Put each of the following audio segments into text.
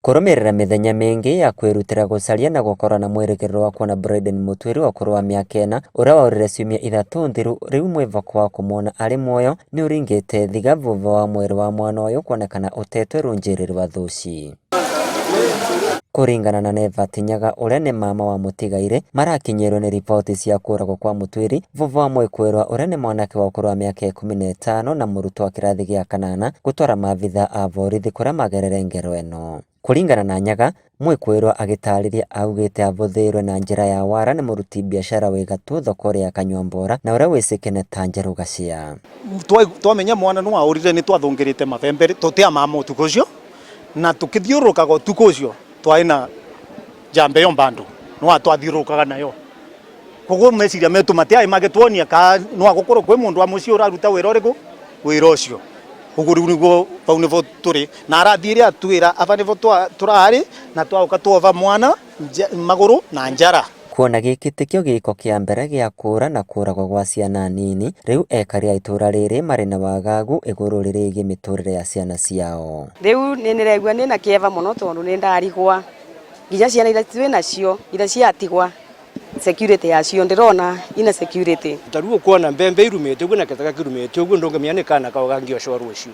Kũrũmĩrĩra mĩthenya mĩingĩ ya kwĩrutĩra gũcaria na gũkorwo na mwĩrĩgĩrĩro wa kuona Bryden Mũtuĩri wa ũkũrũ wa mĩaka ĩna ũrĩa waũrire ciumia ithatũ thiru, rĩu mwĩvoko wa kũmuona arĩ muoyo nĩ ũringĩte thiga vuvha wa mwĩrĩ wa mwana ũyũ kuonekana ũtetwe rũnjĩrĩ rwa Thũci. Kũringana na Nevat Nyaga ũrĩa nĩ mama wa mũtigairĩ, marakinyĩirwo nĩ riboti cia kũragwo kwa Mũtuĩri vuvha wa mwĩkũĩrwa ũrĩa nĩ mwanake wa ũkũrũ wa mĩaka 15 na mũrutwo wa kĩrathi gĩa kanana gũtwara maabitha a borithi kũrĩa magerere ngero ĩno. Kũringana na Nyaga, mwĩkũĩrwa agĩtarĩria augĩte avũthĩirwe na njĩra ya wara nĩ mũruti biacara wĩ gatũ thoko ya Kanyuambora na ũrĩa wĩsĩkene ta Njerũ Gachia. Twamenya mwana nĩ waũrire nĩ twathũngĩrĩte mabembe tũtiamama ũtukũ ũcio na tũkĩthiũrũrũkaga ũtukũ ũcio twarĩ na njamba ĩyo bado no twathiũrũrũkaga nayo koguo meciria metu matiarĩ magĩtuonia ka no agũkorwo kwĩ mũndũ wa mũciĩ ũraruta wĩra ũrĩkũ wĩra ũcio. Ũguo rĩu nĩguo bau nĩbo tũrĩ na arathiĩre atwĩra aba nĩbo tũrarĩ na twaũka twova mwana magũrũ na njara. Kuona gĩkĩ tikĩo gĩko kĩa mbere gĩa kũũra na kũũragwo gwa ciana nini, rĩu ekari a itũũra rĩrĩ marĩ na wagagu igũrũ rĩrĩgiĩ mĩtũrĩre ya ciana ciao. Rĩu nĩ nĩregua nĩna kĩeva mũno tondũ nĩ ndarigwa nginya ciana iria twĩ nacio iria ciatigwa security yacio ndĩrona ina security. Ta rĩu ũkuona mbembe irumĩte ũguo na gĩthaka kĩrumĩte ũguo ndũngĩmenya nĩ kana kaũ kangĩocwo rũciũ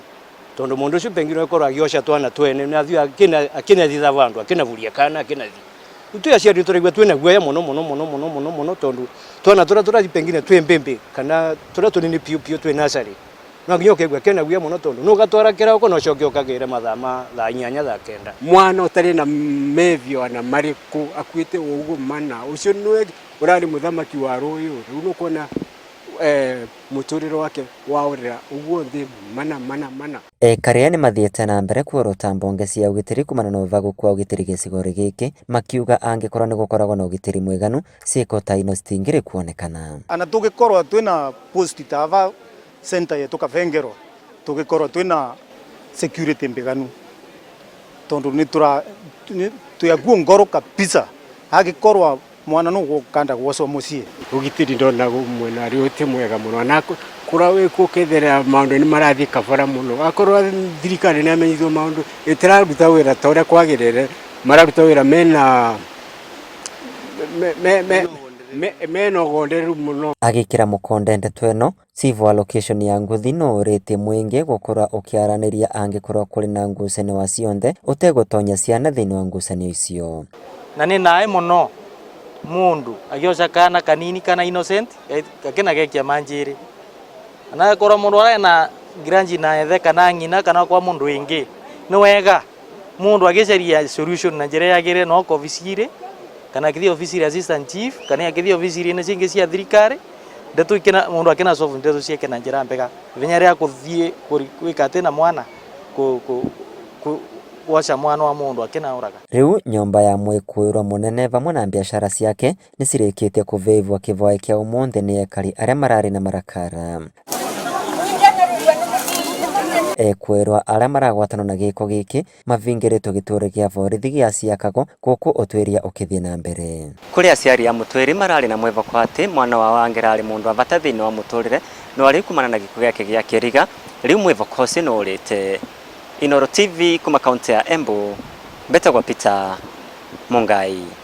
tondũ mũndũ ũcio pengine akorwo agĩoca twana twene nĩ athiĩ akĩnathitha vandũ akĩnaburia kana akĩnathi. Rĩu twĩ aciari nĩ tũraigua twĩna guoya mũno mũno mũno mũno mũno mũno tondũ twana tũrĩa tũrathiĩ pengine twĩ mbĩmbĩ kana tũrĩa tũnini piũ piũ twĩ nursery no nginya ũkaigua kena guoya mũno tondũ nũ ũgatwara kĩroko na ũcoke ũkagĩre mathaa ma thaa inyanya thaa kenda. Mwana ũtarĩ na mevio ona marĩkũ akuĩte o ũguo mana ũcio nĩwe ũrarĩ mũthamaki wa rũĩ rĩu nĩũkuona mũtũrĩre wake waorera ũguo thĩ mana mana mana. Ekarĩa nĩ mathiĩte na mbere kuorota mbonge cia ũgitĩri kumana na ũbagũku wa ũgitĩri gĩcigo-inĩ gĩkĩ, makiuga angĩkorwo nĩ gũkoragwo na ũgitĩri mwĩganu, ciĩko ta ino citingĩrĩ kuonekana. Ana tũgĩkorwo twĩna post ta ava center yetu Kabengero tũgĩkorwo twĩna security mbiganu tondu nĩ tura twĩ akuo ngoro kabisa agĩkorwo mwana no gũkanda gwocwo mũciĩ. Ũgitĩri ndona mwena ũrĩa ti mwega mũno na kũrĩa wĩkuo ũkethera maũndũ nĩ marathiĩ kabora mũno akorwo thirikari nĩ yamenyithio maũndũ ĩtiraruta wĩra ta ũrĩa kwagĩrĩire mararuta wĩra mena mena ũgondereru mũno. Agĩkĩra mũkonde ndeto ĩno, Chifu wa location ya Nguthi no ũrĩtie mũingĩ gũkorwo ũkĩaranĩria angĩkorwo kũrĩ na ngucanio wa cionthe ũtegũtonya ciana thĩinĩ wa ngucanio icio. Na nĩ naĩ mũno mũndũ agĩoca kana kanini kana innocent gakĩna gekia manjĩrĩ na korwo mũndũ arĩ na grudge na ethe kana ng'ina kana kwa mũndũ ĩngĩ nĩ wega mũndũ agĩcaria solution na njĩra yagĩrĩire no oke obici-rĩ kana akĩthiĩ obici ya assistant chief kana akĩthiĩ obici-inĩ cingĩ cia thirikari ndeto ikĩna mũndũ akĩna solve ndeto ciake na njĩra mbega ithenya rĩa kũthiĩ gwĩka atĩ na mwana gwaca mwana wa mũndũ akĩnaũraga. Rĩu nyũmba ya mwĩkũĩrwo mũnene vamwe na biacara ciake nĩ cirĩkĩtie kũvĩvwo kĩvoe kĩa ũmũthĩ nĩ ekari arĩa mararĩ na marakara. Ekwĩrwa arĩa maragwatanwo na gĩko gĩkĩ mavingĩrĩtwo gĩtũũro gĩa borithi gĩa Ciakago gũkũ ũtuĩria ũkĩthiĩ na mbere. Kũrĩ aciari a Mũtwĩri mararĩ na mwĩvoko atĩ mwana wao angĩrarĩ mũndũ wa bata thĩinĩ wa mũtũrĩre no arĩ kumana na gĩkuũ gĩake gĩa kĩriga, rĩu mwĩvoko ũcio nĩ ũrĩte. Inooro TV kuma kaunti ya Embu, mbetagwo Peter Mungai.